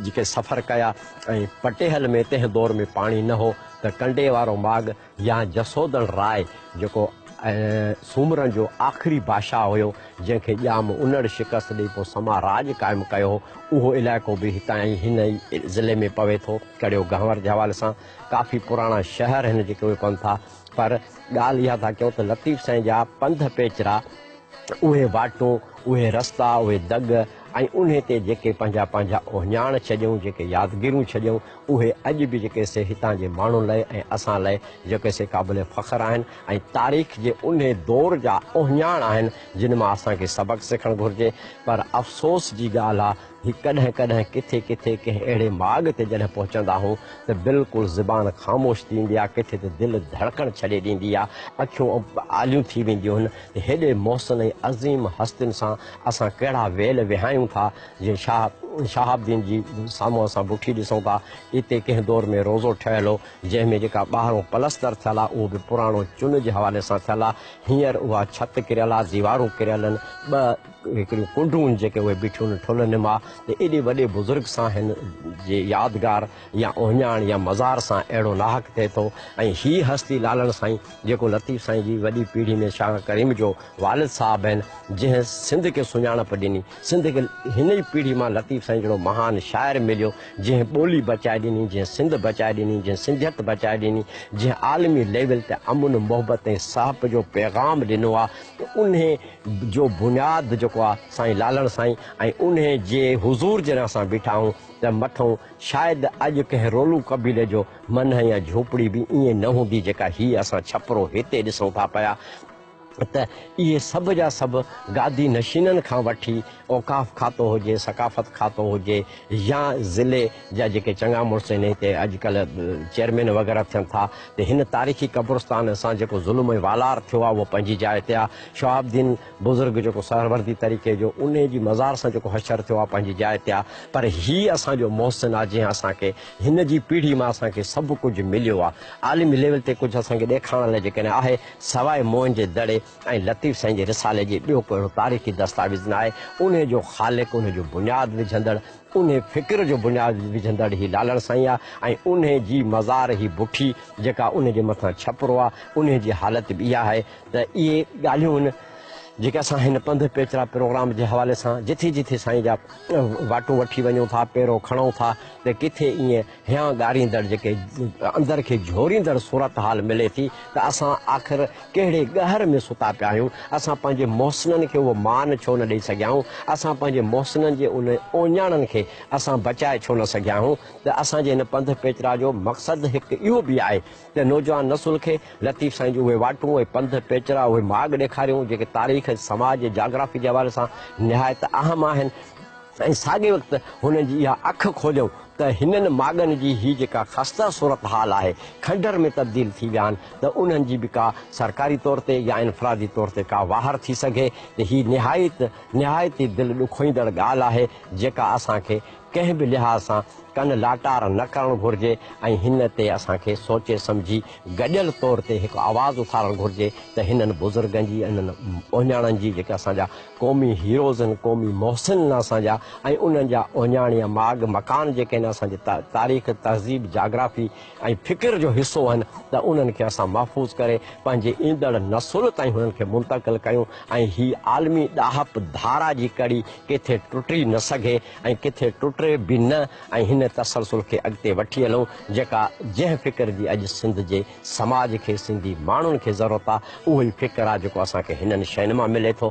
Speaker 1: جيڪي سفر ڪيا ۽ پٽيهل ۾ تنهن دور ۾ پاڻي نه هو ته ڪنڊي وارو ماڳ يا جسودڻ راء جيڪو سومرن جو آخري بادشاهه هيو جنهن کي ڄام انڙ شڪست ڏئي پوء سما راڄ قائم ڪيو هو اهو علائقو به هتان ئي هن ئي ضلعي ۾ پوي ٿو ڪڙيو گهنور جي حوالي سان ڪافي پراڻا شهر هن جيڪي اهي پون ٿا پر ڳالهه اها ٿا ڪيون ته لطيف سائين جا پنڌ پيچرا اهي واٽون، اهي رستا، اهي دڳ ۽ انهي تي جيڪي پنهنجا پنهنجا اهڃاڻ ڇڏيئون، جيڪي يادگيرون ڇڏيئون، اهي اڄ به جيڪي سي هتان جي ماڻهن لئه ۽ اسان لئه جيڪي سي قابل فخر آهن ۽ تاريخ جي انهي دور جا اهڃاڻ آهن، جن مان اسان کي سبق سکڻ گهرجي. پر افسوس جي ڳالهه آ هي ڪڏهن ڪڏهن ڪٿي ڪٿي ڪنهن اهڙي ماڳ تي جڏهن پهچندا آهون ته بلڪل زبان خاموش ٿي ويندي آهي، ڪٿي ته دل ڌڙڪڻ ڇڏي ڏيندي آهي، اکيون آليون ٿي وينديون آهن ته هيڏي محسن ۽ عظيم هستين سان اسان ڪهڙا ويل وهايون ٿا، جيئن شاهه شهاب الدين جي سامهون اسان بٺي ڏسون ٿا، اتي ڪنهن دور ۾ روضو ٺهيل هو، جنهن ۾ جيڪا ٻاهرون پلستر ٿيل آهي اهو به پراڻو چن جي حوالي سان ٿيل آهي، هينئر اها ڇت ڪريل آهي، ديوارون ڪريل آهن، ٻه. هڪڙيون ڪنڊون جيڪي اهي بيٺيون آهن ٺلهه نما ته ايڏي وڏي بزرگ سان هن جي يادگار يا اهڃاڻ يا مزار سان اهڙو ناحق ٿئي ٿو ۽ هي هستي لالڻ سائين جيڪو لطيف سائين جي وڏي پيڙهي ۾ شاهه ڪريم جو والد صاحب آهن جنهن سنڌ کي سڃاڻپ ڏني سنڌ کي هن ئي پيڙهي مان لطيف سائين جهڙو مهان شاعر مليو جنهن ٻولي بچائي ڏني جنهن سنڌ بچائي ڏني جنهن سنڌيت بچائي ڏني جنهن عالمي ليول تي امن محبت ۽ سهپ جو پيغام ڏنو آهي انهي جو بنياد جيڪو آ سائين لالڻ سائين ۽ انهي جي حضور جڏهن اسان بيٺا آهون ته مٿئون شايد اڄ ڪنهن رولو قبيلي جو منهن يا جهوپڙي به ائين نه هوندي جيڪا هي اسان ڇپرو هتي ڏسون ٿا پيا. ته اهي سڀ جا سڀ گادي نشينن کان وٺي اوقاف کاتو هجي، ثقافت کاتو هجي يا ضلعي جا جيڪي چڱا مڙس آهن هتي اڄڪلهه چيئرمين وغيره ٿين ٿا ته هن تاريخي قبرستان سان جيڪو ظلم ۽ والار ٿيو آهي اهو پنهنجي جاء تي آهي. شهاب الدين بزرگ جيڪو سهروردي طريقي جو انهي جي مزار سان جيڪو حشر ٿيو آهي پنهنجي جاء تي آهي پر هي اسان جو محسن آهي جنهن اسان کي هن جي پيڙهي مان اسان کي سڀ ڪجهه مليو آهي. عالمي ليول تي ڪجهه اسان کي ڏيکارڻ لاء جيڪڏهن آهي سواء موهن جي دڙي ۽ لطيف سائين جي رسالي جي ٻيو ڪو اهڙو تاريخي دستاويز نه آهي. انهي جو خالق، انهي جو بنياد وجهندڙ، انهي فڪر جو بنياد وجهندڙ هي لالڻ سائين آهي ۽ انهي جي مزار هي بٺي جيڪا انهي جي مٿان ڇپرو آهي، انهي جي حالت به اها آهي ته اهي ڳالهيون هن جيڪي اسان هن پنڌ پيچرا پروگرام جي حوالي سان جٿي جٿي سائين جا واٽون وٺي وڃون ٿا، پيرو کڻون ٿا ته ڪٿي ائين هيانء ڳاريندڙ جيڪي اندر کي جهوريندڙ صورتحال ملي ٿي ته اسان آخر ڪهڙي ڳهر ۾ ستا پيا آهيون، اسان پنهنجي محسنن کي اهو مان ڇو نه ڏئي سگهيا آهيون، اسان پنهنجي محسنن جي ان اوڃاڻن کي اسان بچائي ڇو نه سگهيا آهيون ته اسان جي هن پنڌ پيچرا جو مقصد هڪ اهو به آهي ته نوجوان نسل کي لطيف سائين جون اهي واٽون، اهي پنڌ پيچرا، اهي ماڳ ڏيکاريون جيڪي تاريخ، سماج ۽ جاگرافي جي حوالي سان نهايت اهم آهن. ۽ ساڳئي وقت هنن جي اها اک کوليون ته هنن ماڳن جي هي جيڪا خسته صورتحال آهي، کنڊر ۾ تبديل ٿي ويا آهن ته انهن جي به ڪا سرڪاري طور تي يا انفرادي طور تي ڪا واهر ٿي سگهي ته هي نهايت نهايت ئي دل ڏکوئيندڙ ڳالهه آهي جيڪا اسان کي ڪنهن به لحاظ سان ڪن لاٽار نه ڪرڻ گهرجي ۽ هن تي اسان کي سوچي سمجهي گڏيل طور تي هڪ آواز اٿارڻ گهرجي ته هنن بزرگن جي انهن اهڃاڻن جي جيڪي اسان جا قومي هيروز آهن، قومي محسن آهن اسان جا ۽ انهن جا اهڃاڻ يا ماڳ مڪان جيڪي آهن اسان جي تاريخ، تهذيب، جاگرافي ۽ فڪر جو حصو آهن ته انهن کي اسان محفوظ ڪري پنهنجي ايندڙ نسل تائين هنن کي منتقل ڪيون ۽ هي عالمي ڏاهپ ڌارا جي ڪڙي ڪٿي ٽٽي نه سگهي ۽ ڪٿي ٽٽي به نه ۽ هن تسلسل کي اڳتي وٺي هلون جيڪا جنهن فڪر جي اڄ سنڌ جي سماج کي سنڌي ماڻهن کي ضرورت آ اهو ئي فڪر آ جيڪو اسان کي هنن شين مان ملي ٿو.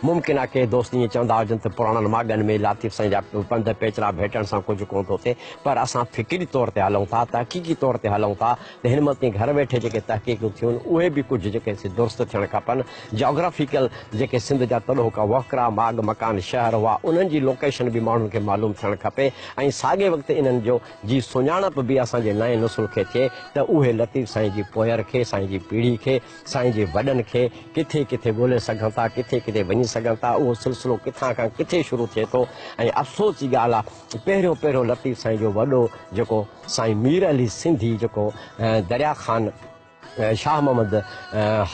Speaker 1: ممڪن آ ڪي دوست ائين چوندا هجن ته پراڻن ماڳن ۾ لطيف سائين جا پنڌ پيچرا ڀيٽڻ سان ڪجهه ڪونه ٿو ٿئي پر اسان فڪري طور تي هلون ٿا تحقيقي طور تي هلون ٿا ته هن مهل تائين گهر ويٺي جيڪي تحقيقون ٿيون اهي به ڪجهه جيڪي سي درست ٿيڻ کپن جاگرافيڪل جيڪي سنڌ جا تڏهوڪا وهڪرا ماڳ مڪان شهر هئا انهن جي لوڪيشن به ماڻهن کي معلوم ٿيڻ کپي ۽ ساڳئي وقت انهن جو جي سڃاڻپ به اسان جي نئين نسل کي ٿئي ته اهي لطيف سائين جي پوئر کي، سائين جي پيڙهي کي، سائين جي وڏن کي ڪٿي ڪٿي ڳولي سگهن ٿا، ڪٿي ڪٿي وڃي سگهن ٿا، اهو سلسلو ڪٿان کان ڪٿي شروع ٿئي ٿو ۽ افسوس جي ڳالهه آ پهريون پهريون لطيف سائين جو وڏو جيڪو سائين مير علي سنڌي جيڪو دريا خان شاهه محمد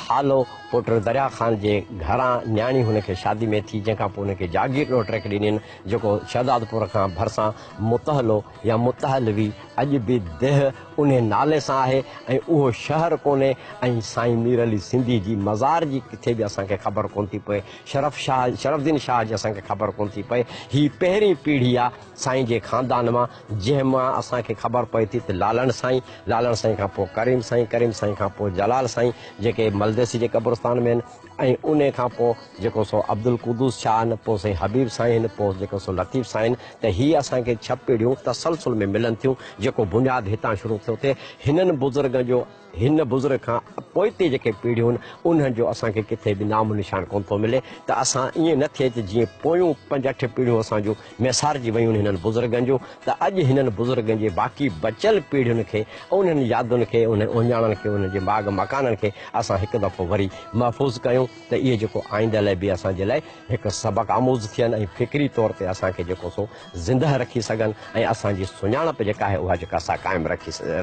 Speaker 1: هالو پٽ دريا خان جي گهران نياڻي هن کي شادي ۾ ٿي، جنهن کان پوء هن کي جاگير ڏوهٽري کي ڏنين، جيڪو شهدادپور کان ڀرسان متهلو يا متهلوي اڄ به ديهه انهي نالي سان آهي ۽ اهو شهر ڪونهي ۽ سائين مير علي سنڌي جي مزار جي ڪٿي به اسان کي خبر ڪونه ٿي پوي، شرف شاهه شرف الدين شاهه جي اسان کي خبر ڪونه ٿي پئي، هي پهرين پيڙهي آ سائين جي خاندان مان جنهن مان اسان کي خبر پئي ٿي ته لالڻ سائين، لالڻ سائين کان پوء ڪريم سائين، ڪريم سائين کان پوء جلال سائين جيڪي ملديسي جي قبرستان ۾ آهن ۽ انهي کان پوء جيڪو سو عبدالقدوس شاهه آهن، پوء سائين حبيب سائين آهن، پوء جيڪو سو لطيف سائين آهن ته هي اسان کي ڇهه پيڙهيون تسلسل ۾ ملن ٿيون جيڪو بنياد هتان شروع ٿيو ٿئي هنن بزرگن جو. هن بزرگ کان پوئتي جيڪي پيڙهيون آهن، انهن جو اسان کي ڪٿي به نام و نشان ڪونه ٿو ملي ته اسان ائين نه ٿئي ته جيئن پويون پنج اٺ پيڙهيون اسان جون ميسارجي ويون هنن بزرگن جون ته اڄ هنن بزرگن جي باقي بچيل پيڙهين کي انهن يادن کي انهن اهڃاڻن کي انهن جي ماڳ مڪانن کي اسان هڪ دفعو وري محفوظ ڪيون ته اهي جيڪو آئنده لاء به اسان جي لاء هڪ سبق آموز ٿين ۽ فڪري طور تي اسان کي جيڪو سو زندهه رکي سگهن ۽ اسان جي سڃاڻپ جيڪا آهي اها جيڪا سا قائم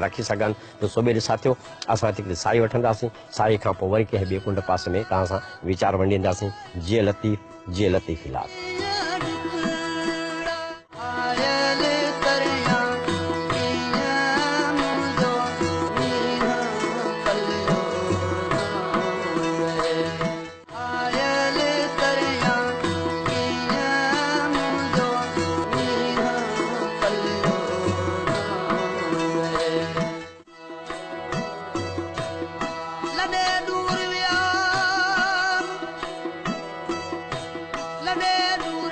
Speaker 1: رکي سگهن. ته سوڀيري ساٿيو، اسان هتي هڪڙي ساهي وٺنداسين، ساهي کان پوء وري ڪنهن ٻئي ڪنڊ پاسي ۾ توهان سان ويچار ونڊينداسين. جيئي لطيف، جيئي لطيفي لال.
Speaker 2: آيل ڪريان ڪيئن منهنجو مينهن پليو ري. آيل ڪريان ڪيئن منهنجو مينهن پليو ري. لڏي ڏور ويا لڏي ڏور.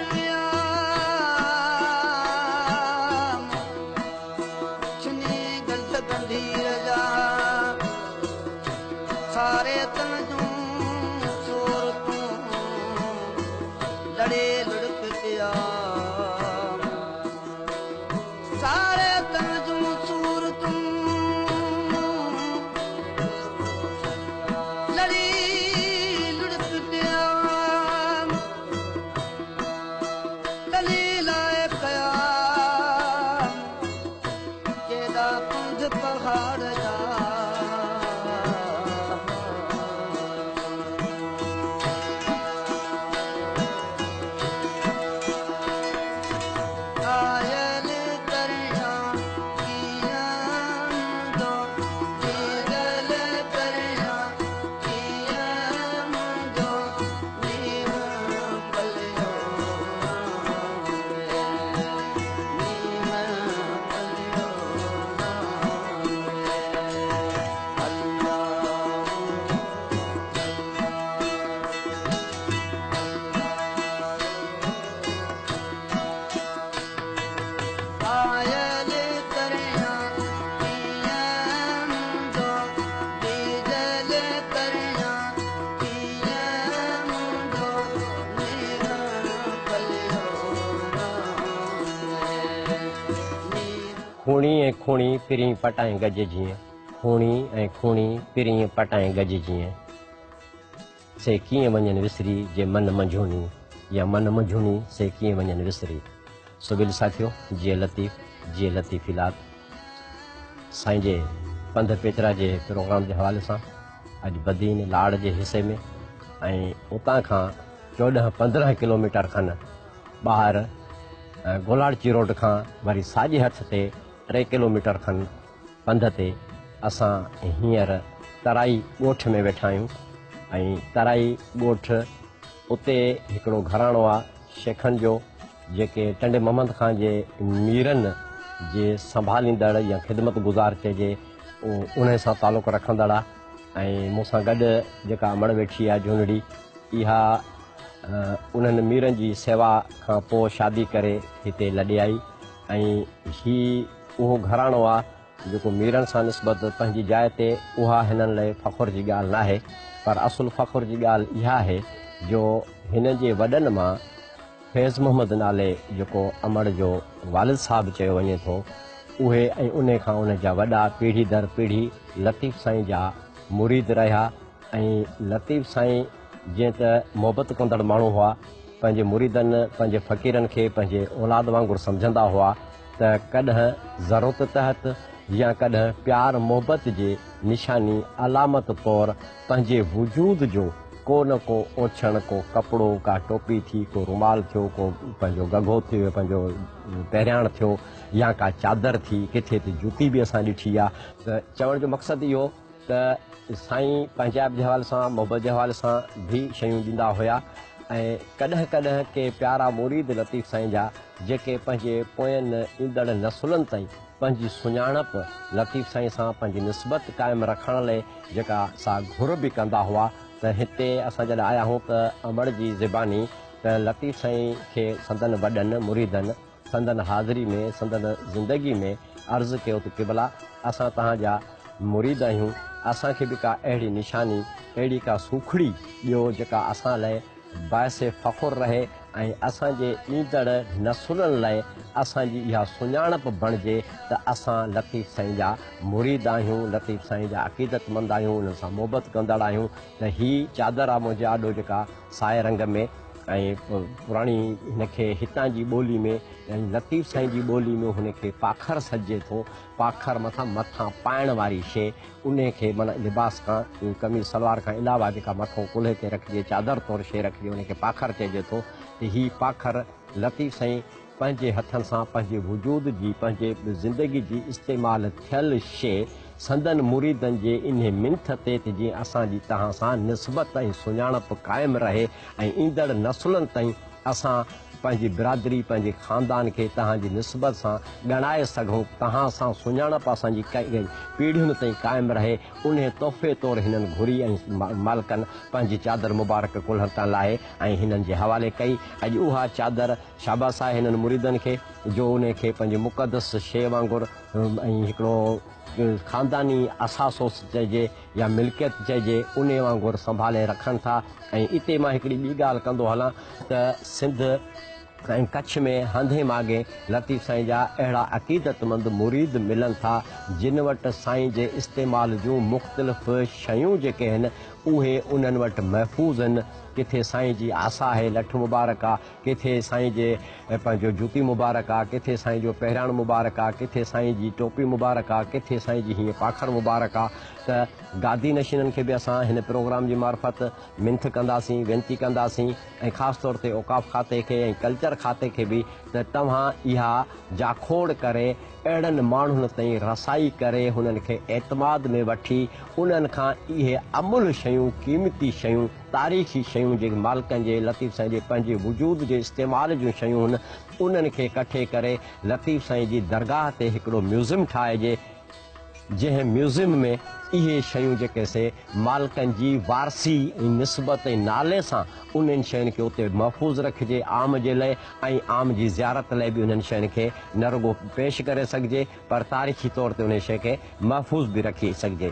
Speaker 2: پهاڙ جا. آيل تريان ڪيئن منهنجو جيجل تريان ڪيئن منهنجو نينهن پليو نينهن پليو الله. آيل تريان ڪيئن منهنجو جيجل تريان ڪيئن منهنجو نينهن پليو
Speaker 1: کوڻي ۽ کوڻي پرين پٽائين گج جيئن، کوڻي ۽ کوڻي پرين پٽائين گج جيئن، سي ڪيئن وڃن وسري جي من منجهوني، يا من منجهوني سي ڪيئن وڃن وسري. سبيل ساٿيو، جيئي لطيف، جيئي لطيفي لات. سائين جي پنڌ پيچرا جي پروگرام جي حوالي سان اڄ بدين لاڙ جي حصي ۾ ۽ اتان کان 14 15 ڪلوميٽر کن ٻاهر گولاڙچي روڊ کان وري ساڄي هٿ تي 3 ڪلوميٽر کن پنڌ تي اسان هينئر ترائي ڳوٺ ۾ ويٺا آهيون ۽ ترائي ڳوٺ اتي هڪڙو گهراڻو آ شيخن جو، جيڪي ٽنڊي محمد خان جي ميرن جي سنڀاليندڙ يا خدمت گذار چئجي انهي سان تعلق رکندڙ آ ۽ مون سان گڏ جيڪا امڙ ويٺي آ جهونڙي، اها انهن ميرن جي سيوا کان پوء شادي ڪري هتي لڏي آئي ۽ هي اهو گهراڻو آ جيڪو ميرن سان نسبت پنهنجي جاء تي اها هنن لئه فخر جي ڳالهه ناهي، پر اصل فخر جي ڳالهه اها آهي جو هن جي وڏن مان فيض محمد نالي جيڪو امڙ جو والد صاحب چيو وڃي ٿو، اهي ۽ انهي کان ان جا وڏا پيڙهي در پيڙهي لطيف سائين جا مريد رهيا ۽ لطيف سائين جيئن ته محبت ڪندڙ ماڻهو هئا، پنهنجي مريدن، پنهنجي فقيرن کي پنهنجي اولاد وانگر سمجهندا هئا ته ڪڏهن ضرورت تحت يا ڪڏهن پيار محبت جي نشاني علامت طور پنهنجي وجود جو ڪو نه ڪو اوڇڻ، ڪو ڪپڙو، ڪا ٽوپي ٿي، ڪو رومال ٿيو، ڪو پنهنجو گگهو ٿيو، پنهنجو پهرياڻ ٿيو يا ڪا چادر ٿي، ڪٿي ته جوتي به اسان ڏٺي آ. ته چوڻ جو مقصد اهو ته سائين پنهنجائپ جي حوالي سان، محبت جي حوالي سان به شيون ڏيندا هيا ۽ ڪڏهن ڪڏهن ڪي پيارا مريد لطيف سائين جا جيڪي پنهنجي پوين ايندڙ نسلن تائين پنهنجي سڃاڻپ لطيف سائين سان پنهنجي نسبت قائم رکڻ لئي جيڪا سا گهر به ڪندا هئا ته هتي اسان جڏهن آيا هون ته امڙ جي زباني ته لطيف سائين کي سندن وڏن مريدن سندن حاضري ۾ سندن زندگي ۾ عرض ڪيو ته قبلا اسان توهان جا مريد آهيون، اسان کي به ڪا اهڙي نشاني، اهڙي ڪا سوکڙي ڏيو جيڪا اسان لئه باعث فخر رهي ۽ اسان جي ايندڙ نسلن لئه اسان جي اها سڃاڻپ بڻجي ته اسان لطيف سائين جا مريد آهيون، لطيف سائين جا عقيدتمند آهيون، انهن سان محبت ڪندڙ آهيون ته هي چادر آ منهنجي آڏو جيڪا سائي رنگ ۾ ۽ پراڻي هن کي هتان جي ٻولي ۾ ۽ لطيف سائين جي ٻولي ۾ هن کي پاکر سڏجي ٿو. پاکر مٿان مٿان پائڻ واري شيء، انهي کي معنيٰ لباس کان قميص سلوار کان علاوه جيڪا مٿون ڪلهي تي رکجي چادر طور شيء رکجي ان کي پاکر چئجي ٿو ته هي پاکر لطيف سائين پنهنجي هٿن سان پنهنجي وجود جي پنهنجي زندگي جي استعمال ٿيل شيء سندن مريدن جي انهي منٿ تي ته جيئن اسان جي توهان سان نسبت ۽ سڃاڻپ قائم رهي ۽ ايندڙ نسلن تائين اسان پنهنجي برادري پنهنجي خاندان کي توهان جي نسبت سان ڳڻائي سگهون، توهان سان سڃاڻپ اسان جي پيڙهين تائين قائم رهي، انهي تحفي طور هنن گهري ۽ مالڪن پنهنجي چادر مبارڪ ڪلهن تان لاهي ۽ هنن جي حوالي ڪئي. اڄ اها چادر شاباس آهي هنن مريدن کي جو انهي کي پنهنجي مقدس شيء وانگر ۽ هڪڙو خانداني اثاثو چئجي يا ملڪيت چئجي انهي وانگر سنڀالي رکن ٿا ۽ اتي مان هڪڙي ٻي ڳالهه ڪندو هلان ته سنڌ ۽ ڪڇ ۾ هنڌين ماڳين لطيف سائين جا اهڙا عقيدتمند مريد ملن ٿا جن وٽ سائين جي استعمال جون مختلف شيون جيڪي هن اهي انهن وٽ محفوظ هن. ڪٿي سائين جي آسا آهي، لٺ مبارڪ آ، ڪٿي سائين جي پنهنجو جوتي مبارڪ آ، ڪٿي سائين جو پهراڻ مبارڪ آ، ڪٿي سائين جي ٽوپي مبارڪ آ، ڪٿي سائين جي هيئن پاکر مبارڪ آ ته گادي نشينن کي به اسان هن پروگرام جي معرفت منٿ ڪنداسين، وينتي ڪنداسين ۽ خاص طور تي اوقاف کاتي کي ۽ ڪلچر کاتي کي به ته توهان اها جاکوڙ ڪري اهڙن ماڻهن تائين رسائي ڪري هنن کي اعتماد ۾ وٺي انهن کان اهي املهه شيون، قيمتي شيون، تاريخي شيون جيڪي مالڪن جي، لطيف سائين جي پنهنجي وجود جي استعمال جون شيون هن، انهن کي ڪٺي ڪري لطيف سائين جي درگاهه تي هڪڙو ميوزم ٺاهجي، جنهن ميوزم ۾ اهي شيون جيڪي سي مالڪن جي وارثي ۽ نسبت ۽ نالي سان انهن شين کي اتي محفوظ رکجي عام جي لئه ۽ عام جي زيارت لئه به انهن شين کي نه رڳو پيش ڪري سگهجي پر تاريخي طور تي انهي شيء کي محفوظ به رکي سگهجي.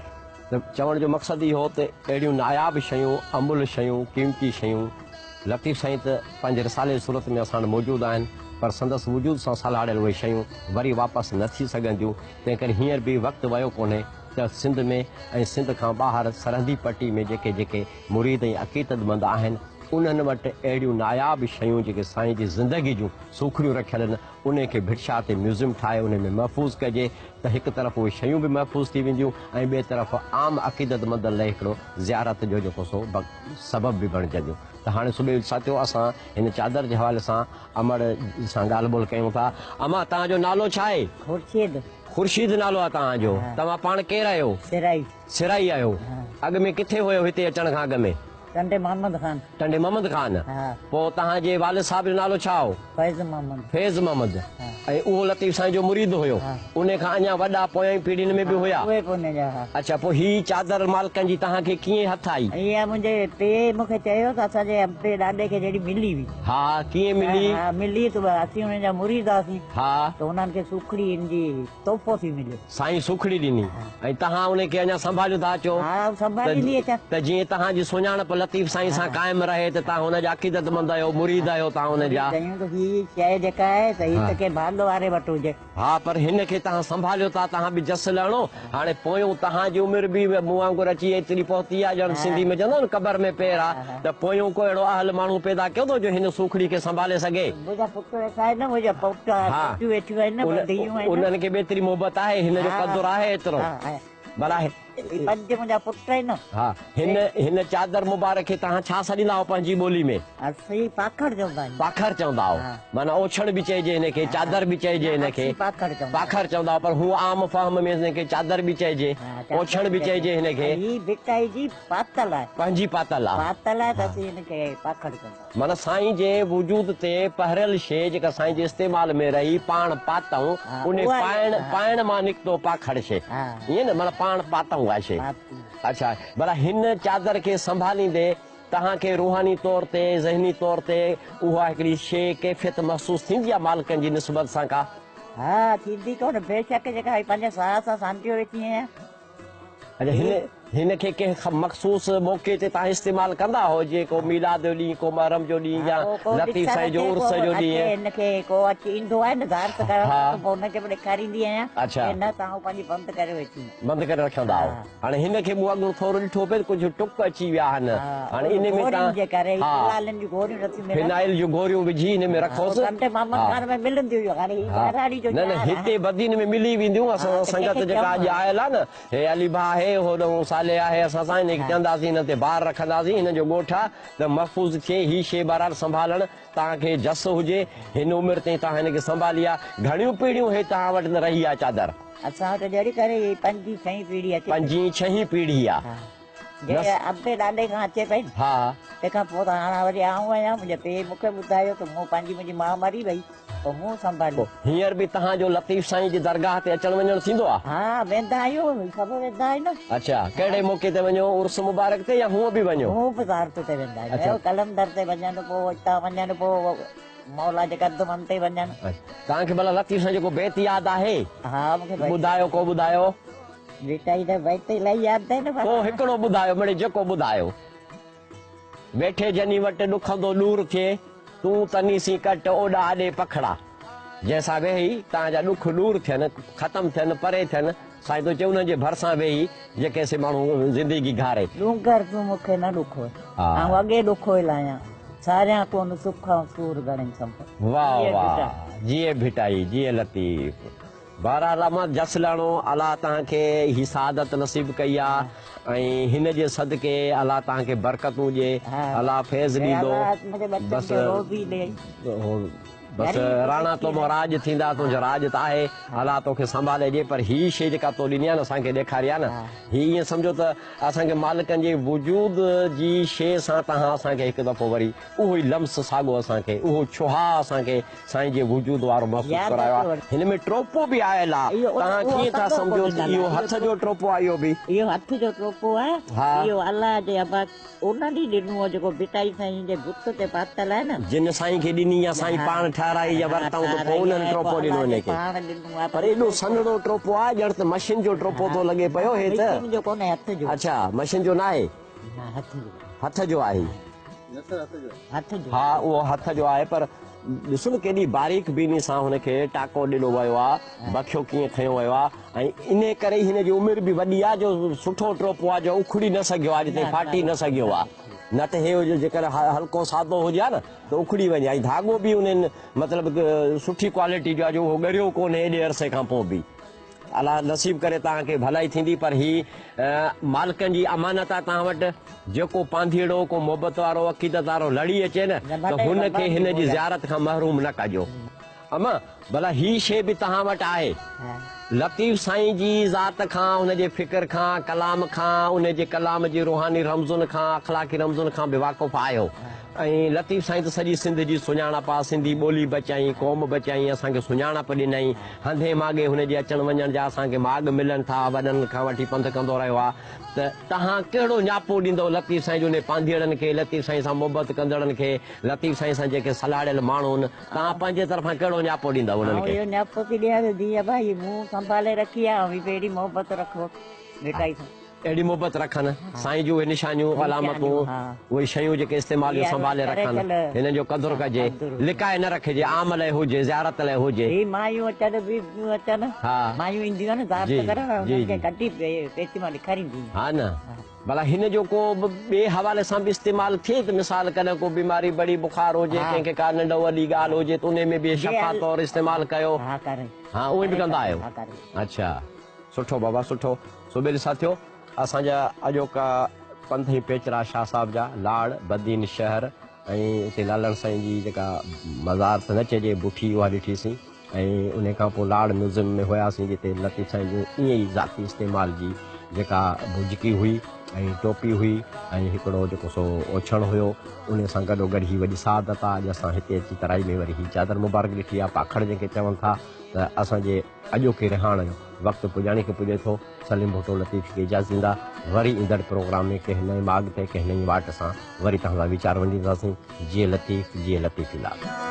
Speaker 1: ته چوڻ جو مقصد اهو ته اهڙيون ناياب شيون، املهه شيون، قيمتي شيون لطيف سائين ته پنهنجي رسالي جي صورت ۾ اسان وٽ موجود آهن پر سندس وجود سان سلهاڙيل اهي شيون وري واپس نه ٿي سگهنديون تنهنڪري هينئر به وقت ويو ڪونهي ته سنڌ ۾ ۽ سنڌ کان ٻاهر سرحدي پٽي ۾ جيڪي جيڪي مريد ۽ عقيدتمند آهن انهن وٽ اهڙيون ناياب شيون جيڪي سائين جي زندگي جون سوکڙيون رکيل آهن انهي کي ڀٽشاهه تي ميوزيم ٺاهي انهي ۾ محفوظ ڪجي ته هڪ طرف اهي شيون به محفوظ ٿي وينديون ۽ ٻئي طرف عام عقيدتمندن لئه هڪڙو زيارت جو جيڪو سو سبب به بڻجنديون ته هاڻي صبح ساٿيو اسان هن چادر جي حوالي سان امڙ سان ڳالهه ٻولهه ڪيون ٿا. امان توهان جو نالو ڇا آهي؟
Speaker 4: خورشيد.
Speaker 1: خورشيد نالو آهي توهان جو. توهان پاڻ ڪير آهيو؟
Speaker 4: سرائي.
Speaker 1: سرائي آهيو. اڳ ۾ ڪٿي هيو هتي اچڻ کان اڳ ۾؟
Speaker 4: ٽنڊي محمد خان.
Speaker 1: ٽنڊي محمد خان.
Speaker 4: ها.
Speaker 1: پوء توهان جي والد صاحب جو نالو ڇا هو؟
Speaker 4: فيض محمد.
Speaker 1: فيض محمد.
Speaker 4: ها.
Speaker 1: ۽ اهو لطيف سائين جو مريد هيو.
Speaker 4: ها.
Speaker 1: انهي کان اڃا وڏا پوئين پيڙهين ۾ به هيا؟
Speaker 4: ها اهي به انهي جا ها.
Speaker 1: اڇا پوء هي چادر مالڪن جي توهان کي ڪيئن هٿ آئي؟
Speaker 4: اها منهنجي پيء مون کي چيو ته اسان جي ابي ڏاڏي کي جهڙي ملي هئي.
Speaker 1: ها ڪيئن ملي؟
Speaker 4: ها ملي ته اسين انهن جا مريد هئاسين.
Speaker 1: ها.
Speaker 4: ته انهن کي سوکڙي ان جي تحفو ٿي مليو.
Speaker 1: سائين سوکڙي ڏني ۽ توهان ان کي اڃا سنڀاليو ٿا اچو
Speaker 4: ها سنڀاليندي اچان.
Speaker 1: ته جيئن توهان جي سڃاڻپ لطيف سائين سان قائم رهي ته توهان هن جا عقيدتمند آهيو، مريد آهيو توهان ان جا.
Speaker 4: مريد آهيون ته هي شيء جيڪا آهي ته هي ته ڪنهن ڀاڳ واري وٽ هجي.
Speaker 1: ها پر هن کي توهان سنڀاليو ٿا توهان به جس لهڻو. هاڻي پويون توهان جي عمر به مون وانگر اچي ايتري پهتي آهي ڄڻ سنڌي ۾ چوندا آهن قبر ۾ پير آ ته پويون ڪو اهڙو اهل ماڻهو پيدا ڪيو اٿو جو هن سوکڙي کي سنڀالي سگهي.
Speaker 4: منهنجا پٽ ويٺا آهن نه منهنجا پوٽا پوٽيون ويٺيون آهن نه ٻه ڌيئون آهن.
Speaker 1: انهن کي به ايتري محبت آهي هن جو قدر آهي ايترو ڀلا
Speaker 4: هي پنج منهنجا پٽ آهن نه.
Speaker 1: ها هن هن چادر مبارڪ کي توهان ڇا سڏيندا آهيو پنهنجي ٻولي ۾؟
Speaker 4: اسين پاکڙ چوندا آهيون.
Speaker 1: پاکڙ چوندا آهيو معنيٰ اوڇڻ به چئجي هن کي چادر به چئجي هن کي.
Speaker 4: اسين پاکڙ چوندا آهيون.
Speaker 1: پاکڙ چوندا آهيو پر هونء عام فهم ۾ هن کي چادر به چئجي اوڇڻ به چئجي هن کي.
Speaker 4: هي ڀٽائي جي پاتل آهي.
Speaker 1: پنهنجي پاتل آهي.
Speaker 4: پاتل آهي ته اسين هن کي پاکڙ چوندا آهيون.
Speaker 1: معنيٰ سائين جي وجود تي پهريل شيء جيڪا سائين جي استعمال ۾ رهي پاڻ پاتئون انهي پائڻ پائڻ مان نڪتو پاکڙ شيء ائين نه معنيٰ پاڻ پاتئون اها شيء اڇا ڀلا هن چادر کي سنڀاليندي توهان کي روحاني طور تي ذهني طور تي اها هڪڙي شيء ڪيفيت محسوس ٿيندي آهي مالڪن جي نسبت سان ڪا؟
Speaker 4: ها ٿيندي ڪونه بيشڪ جيڪا هي پنهنجي ساهه سان سانڍيو ويٺي آهيان.
Speaker 1: اڇا هن هن کي ڪنهن مخصوص موقعي تي توهان استعمال ڪندا هو جيئن ڪو ميلاد جو ڏينهن ڪو محرم جو ڏينهن يا لطيف سائين جو عرس جو ڏينهن.
Speaker 4: هن کي ڪو اچي ايندو آهي نه زيارت ڪرڻ ته پوء ان کي به ڏيکاريندي آهيان
Speaker 1: اڇا
Speaker 4: چي نه توهان پنهنجي بند ڪري ويٺي آهيان.
Speaker 1: بند ڪري رکندا آهيو هاڻي هن کي مون اڳ ٿورو ڏٺو پئي ته ڪجهه ٽڪ اچي ويا آهن هاڻي ان ۾
Speaker 4: گورين جي ڪري فنائلن جون گوريون نٿيون ملن
Speaker 1: فنائل جون گوريون وجهي هن ۾ رکوس
Speaker 4: ٽنڊي محمد خان ۾ ملنديون هيون هاڻي هي ٻهراڙي جو
Speaker 1: نه نه هتي بدين ۾ ملي وينديون اسان سنگت جيڪا اڄ آيل آهي نه هي علي ڀاء آهي، هوڏهون صالح آهي، اسان سان هن کي چونداسين، هن تي بار رکنداسين، هن جو ڳوٺ آ ته محفوظ ٿئي، هي شيء بهرحال سنڀالڻ توهان کي جس هجي، هن عمر تائين توهان هن کي سنڀالي آ، گهڻيون پيڙهيون هي توهان وٽ نه رهي آ چادر.
Speaker 4: اسان وٽ جهڙي ڪري هي پنجين ڇهين پيڙهي اچي پئي.
Speaker 1: پنجين ڇهين پيڙهي آ.
Speaker 4: ها. جي ابي ڏاڏي کان اچي پئي نه.
Speaker 1: ها.
Speaker 4: تنهن کان پوء ته هاڻ وري آئون آهيان، منهنجي پيء مون کي ٻڌايو ته مون پنهنجي منهنجي ماء مري وئي. پوء مون سنڀالي.
Speaker 1: هينئر به توهان جو لطيف سائين جي درگاهه تي اچڻ وڃڻ ٿيندو آ؟
Speaker 4: ها ويندا آهيون، سڀ ويندا آهيون نه.
Speaker 1: اڇا، ڪهڙي موقعي تي وڃو، عرس مبارڪ تي يا هونء به وڃو؟
Speaker 4: هونء به زيارت تي ويندا آهيون.
Speaker 1: اڇا.
Speaker 4: قلندر تي وڃن، پوء هتان وڃن، پوء مولا جي قدمن تي وڃن.
Speaker 1: توهان کي ڀلا لطيف سائين جو ڪو بيت ياد آهي؟
Speaker 4: ها مون کي بيت.
Speaker 1: ٻڌايو ڪو ٻڌايو.
Speaker 4: ڀٽائي جا بيت الاهي ياد آهن پر.
Speaker 1: ڪو هڪڙو ٻڌايو مڙئي جيڪو ٻڌايو. ويٺي جني وٽ ڏکندو ڏور ٿئي، تون تني سين ڪٽ اوڏا اڏي پکڙا. جنهن سان ويهي تان جا ڏک ڏور ٿين، ختم ٿين، پري ٿين، سائين ٿو چئي انهن جي ڀرسان ويهي جيڪي سي ماڻهو زندگي گهاري.
Speaker 4: ڏونگر تون مون کي نه ڏکوء، آئون اڳي ڏکويل آهيان، ساريان ڪونه سک ۽ سور گهڻي سنڀ.
Speaker 1: واهه واهه جيئي ڀٽائي جيئي لطيف. بهرحال امان جس لهڻو الله توهان کي هي سعادت نصيب ڪئي آ ۽ هن جي صدقي الله توهان کي برڪتون ڏي الله فيض ڏيندو بس بس راڻا تو مان راڄ ٿيندا تنهنجو راڄ ته آهي الله توکي سنڀالي ڏي پر هي شي جيڪا تو ڏني آ نه اسان کي ڏيکاري آ نه هي ائين سمجهو ته اسان کي مالڪن جي وجود جي شي سان توهان اسان کي هڪ دفعو وري اهو ئي لمس ساڳو اسان کي اهو ڇهاء اسان کي سائين جي وجود وارو محسوس ڪرايو آهي. هن ۾ ٽوپو به آيل آهي. توهان ڪيئن ٿا سمجهو ته اهو هٿ جو ٽوپو آهي اهو به؟
Speaker 4: اهو هٿ جو ٽوپو آهي. اهو الله جي ابا انهن ئي ڏنو هو جيڪو ڀٽائي سائين جي بت تي پاتل آهي نه.
Speaker 1: جن سائين کي ڏني يا سائين پاڻ ٺهرائي يا ورتائون ته پوء انهن ٽوپو ڏنو هن کي. پر ايڏو سنهڙو ٽوپو آهي ڄڻ ته مشين جو ٽوپو ٿو لڳي پيو هي ته.
Speaker 4: مشين جو ڪونهي هٿ جو.
Speaker 1: اڇا مشين جو ناهي.
Speaker 4: نه هٿ جو.
Speaker 1: هٿ جو آهي.
Speaker 4: هٿ جو.
Speaker 1: ها اهو هٿ جو آهي پر ڏسو نه ڪيڏي باريڪ بيني سان هن کي ٽاڪو ڏنو ويو آ، بکيو ڪيئن کنيو ويو آ ۽ انهي ڪري ئي هن جي عمر به وڏي آ جو سٺو ٽوپو آ جو اکڙي نه سگهيو آ اڄ تائين ڦاٽي نه سگهيو آ نه ته هي جيڪر هلڪو سادو هجي ها نه ته اکڙي وڃي ها ۽ ڌاڳو به انهن مطلب سٺي ڪوالٽي جو آ جو اهو ڳريو ڪونهي ايڏي عرصي کان پوء به. الله نصيب ڪري توهان کي ڀلائي ٿيندي پر هي مالڪن جي امانت آ توهان وٽ جيڪو پانڌيئڙو ڪو محبت وارو عقيدت وارو لڙي اچي نه ته هن کي هن جي زيارت کان محروم نه ڪجو. اما ڀلا هي شيء به توهان وٽ آهي لطيف سائين جي ذات کان ان جي فڪر کان ڪلام کان ان جي ڪلام جي روحاني رمزن کان اخلاقي رمزن کان به واقف آهيو ۽ لطيف سائين ته سڄي سنڌ جي سڃاڻپ آ سنڌي ٻولي بچائين قوم بچائين اسان کي سڃاڻپ ڏنائين هنڌين ماڳين هن جي اچڻ وڃڻ جا اسان کي ماڳ ملن ٿا، وڏن کان وٺي پنڌ ڪندو رهيو آ ته تهان ڪهڙو نياپو ڏيندؤ لطيف سائين جي انهي پانڌيئڙن کي، لطيف سائين سان محبت ڪندڙن کي، لطيف سائين سان جيڪي سلهاڙيل ماڻهو هن، تهان پنهنجي طرفان ڪهڙو نياپو ڏيندؤ انهن
Speaker 4: آئون
Speaker 1: کي؟
Speaker 4: اهو نياپو ٿي ڏيان ته ڌيء ابا هي مون سنڀالي رکي آ، اوهين به اهڙي محبت رکو ڀٽائي سان.
Speaker 1: اهڙي محبت رکن، سائين جون اهي نشانيون، علامتون، اهي شيون جيڪي استعمال جون سنڀالي رکن، هنن جو قدر ڪجي، لڪائي نه رکجي، عام لئه هجي، زيارت لئه هجي.
Speaker 4: هي مايون اچن، بيبيون اچن، مايون اينديون آهن زيارت ڪرڻ، انهن کي ڪڍي پيتي مان ڏيکارينديون آهن.
Speaker 1: ها نه، ڀلا هن جو ڪو به ٻئي حوالي سان به استعمال ٿئي ته مثال ڪڏهن ڪو بيماري بڙي بخار هجي، ڪنهن کي ڪا ننڍ وڏي ڳالهه هجي ته انهي ۾ به شفا طور استعمال ڪيو.
Speaker 4: ها ڪري.
Speaker 1: ها اهي به ڪندا آهيو. اڇا. سٺو بابا سٺو. سو ٻيلي ساٿيو اسان جا اڄوڪا پنڌ ۽ پيچرا شاهه صاحب جا لاڙ بدين شهر ۽ اتي لالڻ سائين جي جيڪا مزار ته نه چئجي بٺي اها ڏٺي سين ۽ انهي کان پوء لاڙ ميوزيم ۾ هياسين جتي لطيف سائين جون ائين ئي ذاتي استعمال جي جيڪا بجڪي هئي ۽ ٽوپي هئي ۽ هڪڙو جيڪو سو اوڇڻ هيو انهي سان گڏو گڏ هي وڏي سعادت آ اڄ اسان هتي اچي ترائي ۾ وري هي چادر مبارڪ ڏٺي آ پاکڙ جنهن کي چون ٿا ته اسان جي اڄوڪي رهاڻ جو وقت پڄاڻي کي پڄي ٿو. سليم ڀٽو لطيف کي اجازت ڏيندا. وري ايندڙ پروگرام ۾ ڪنهن نئين ماڳ تي ڪنهن نئين واٽ سان وري توهان سان ويچار ونڊينداسين. جيئي لطيف جيئي لطيفي لال.